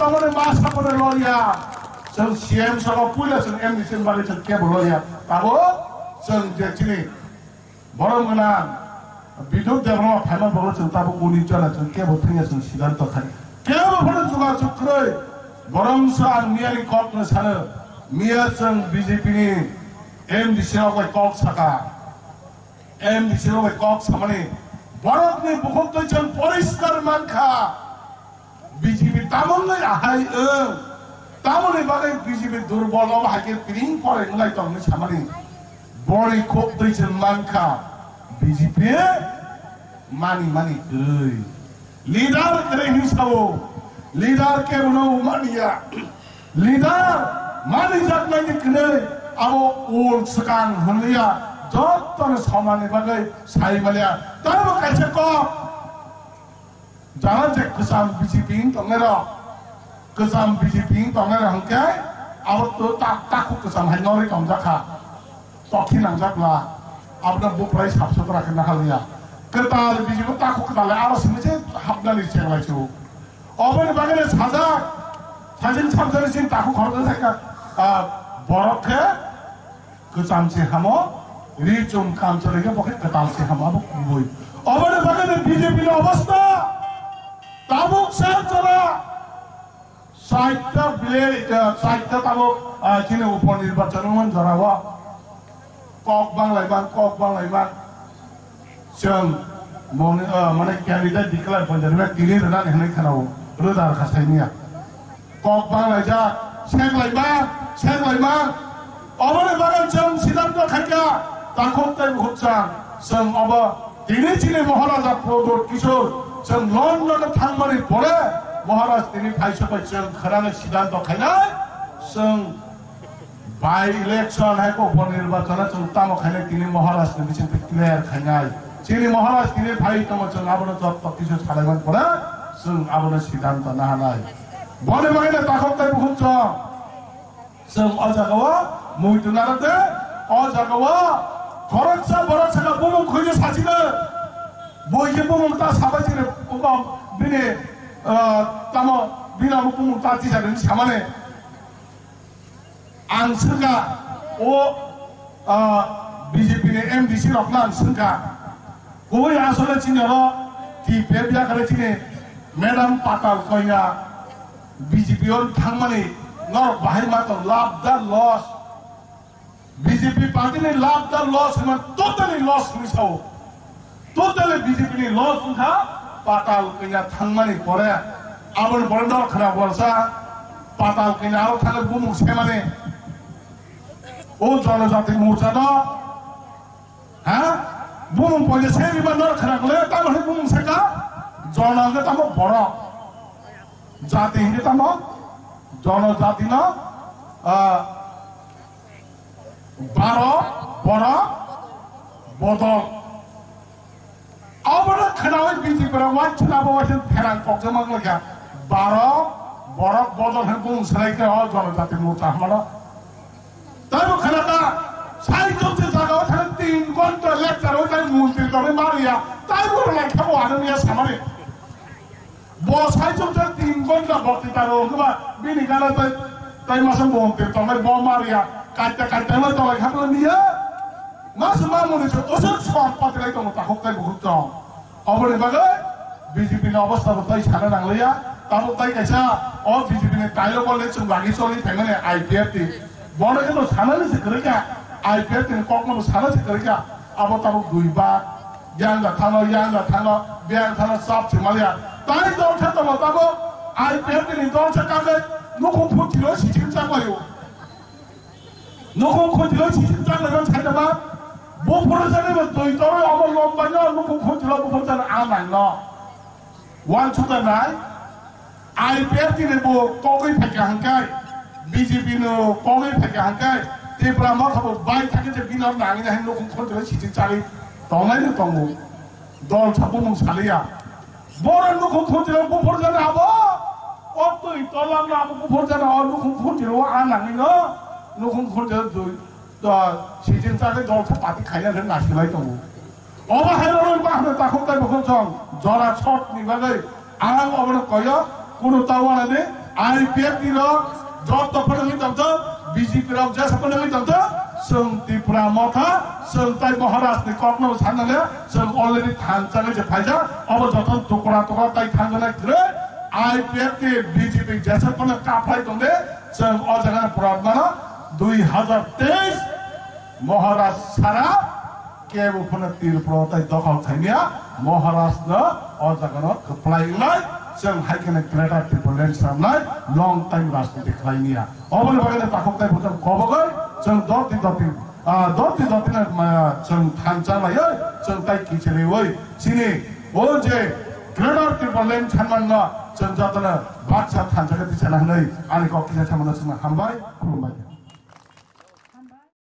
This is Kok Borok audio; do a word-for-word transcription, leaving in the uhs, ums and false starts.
Aboni ma sakone loya, chwng C M sabo puila chwng M D C ni bagwi chwng kebo loya. Abo chwng je chini borom gwnang Bidut Debbarma phaima bagwi chwng tabuk uni chana chwng kebo thangya chwng siddhanto khai. Kebo phano jogajog kwrwi. Boromsa ang miyani kokno sano. Miya chwng B J P ni M D C rok bai kok saka. M D C rok bai kok samani borokni bukhuk twi chwng poriskar mankha. B J P tamungni ahai wng. Tamoni bagwi B J P durbol obo hai khe piring poroi wnglai tongni samani. Boni kok twi chwng mankha B J P mani mani kwrwi. Leader kwrwi hinwi sao. Leader kebono maniya. Leader manijaknaini kwrwi abo ul swkang hwnliya. Jottoni somani bagwi sai maliya. Taibo kaisa kok. Jara je kwcham B J P wng tongnai rok, kwcham B J P wng tongnai rok hwnkhe abo to ta-, takhuk kwcham hai norwi tongjak kha, tokhi nangjak bla, abono buprai sap sutra khe nahaliya. Kwtal B J P takhuk kwtal aro simi se hapnani chenglai su. Oboni bagwi sajak, sajin sabjani sin takhuk khoroksa sakha, ah, borok khe Kwcham se hamo, ri chum kam chwrai khe bo khe kwtal se hamo, abo kubui. Oboni bagwi no B J P ni obostha tabuk sar jora saita village, ah, saita tabuk, ah, chini upor nirbachan wngmani jora o kok banglai man, kok banglai man. Chwng moni, ah, mane candidate declare poinjak rwna tini rwnani hwnwi khwnao, rwda rwkha saimanya. Kok banglaijak, seklaima, seklaima. Oboni bagwi chwng siddhanto khaikha, takhuk tei bukhuksa, chwng obo tini chini Maharaja Pradyot Kishore, chwng London thangmani pore Maharaj tini phaisabai chwng khwnani siddhanto khainai, chwng By election hai khe upor nirbachon o chwng tamo khainai tini Maharaj ni bising twi clear khainai. Chini Maharaj tini phai tongma chwng abono jotto kisu salaiman pore chwng abono siddhanto nahanai. Boni bagwi no takhuk tei bukhuk chwng. Chwng o jaga o muitu narwk de, o jaga o khoroksa borok saka bumung khuiwi sachino. Bui khe bumung ta sabai chini bini, ah, tamo bini abo bumung ta tisa rini samani. Ang swngkha o, ah, B J P ni M D C rokno ang swngkha. Kubui asole chini oro T P F yakhare chini Madam Patal Kanya B J P o thangmani norok bahai ma tong lab da loss. B J P party ni lab da loss hwnma totally loss hwnwi sao. Totally B J P ni loss wngkha, Patal Kanya thangmani pore, aboni pore norok khna borsa, Patal Kanya aro thangwi bumung semani, o Jonojati Morcha no, ha? Bumung poisa semiba norok khna kle, tamo hwnwi bumung seka, Jono hwnkhe tamo borok, Jati hwnkhe tamo, Jonojati no, ah, Baro, borok, bodol. Obono khnaui B J P rok waisuk abo waisuk pherang kokjak mang laikha. Baro, borok, bodol hwn bung swlai khe o Jonojati Morcha hwnmano. Taibo khna kha, sai jokse jaga o thang tin gonta lecture o tai montri tongwi mariya. Taibo rwlai kha bo ano miya samani. Bo sai chum chum tin gonta bokti taro hwnba bini gana tai, tai masa bongtir tongnai bo mariya kaita kaita no tolai khaklo niya. Masa ma muni se osok som patilai tongo takhuk tai bukhuk tong. Oboni bagwi B J P ni obostha bo tai sana nangliya. Tabuk tai kaisa o B J P ni tailo kole chwng lagi choli phaimani I P F T. Bono khe no sanani se kwrwi kha, I P F T ni kokno bo sana se kwrwi kha, abo tabuk dui ba, yang da thano, yang da thano, biyang thano, sap se maliya. Tai dol khe tongo tabuk, I P F T ni dol se kagwi nukhung khunti rw siching chak laio. Nukhung khunti rw siching chak laio sai tongma, buphuru jani bo dui toroi obo lombai no nukhung khunti rw buphuru jani a nang no. Uansukha nai, I P F T ni bo kogwi phaikha hwnkhe, B J P no kogwi phaikha hwnkhe, Tipra Motha bo bai thangwi je bini oro nangwi nai nukhung khunti rw siching chagwi tongnai no tongo. Dol sa bumung saliya. Boro nukhung khunti rw buphur jani abo, o twi tolang no abo buphur jani o nukhung khunti rw a nangwi no, nukhung khunti rw dui, to siching chagwi dol sa party khaina hwnkhe nasilai tongo. Obo hai rw ba hwnkhe takhuk tai bukhuk chwng jora short ni bagwi ang obono koyo kunu ta wana de I P F T rok joto phano wngwi tongthok, B J P rok jesa phano wngwi tongthok, chwng Tipra Motha, chwng tai Maharaj ni kokno sanale, chwng already thansa le je phaijak, obo joto tukra tukra tai thansa le kwrwi, I P F T B J P jesa phano kaphai tongde, chwng o jaga ni program no dui hazar teis Maharaj sara kebo phano Tripura tai dokhal khaimya, Maharaj no o jaga no kwplai wngnai, chwng hai kheno Greater Tipraland samnai long time rajniti khlaimya. Oboni bagwi no takhuk tai bwchang kobogwi chwng doti doti, ah, doti doti no, ah, chwng thansa laiwi, chwng tai kichiliwi chini o je Greater Tipraland sanman no chwng jotono baksa thansa khe tisana hwnwi ani kok kisa samano chwngno hambai, khulumbai.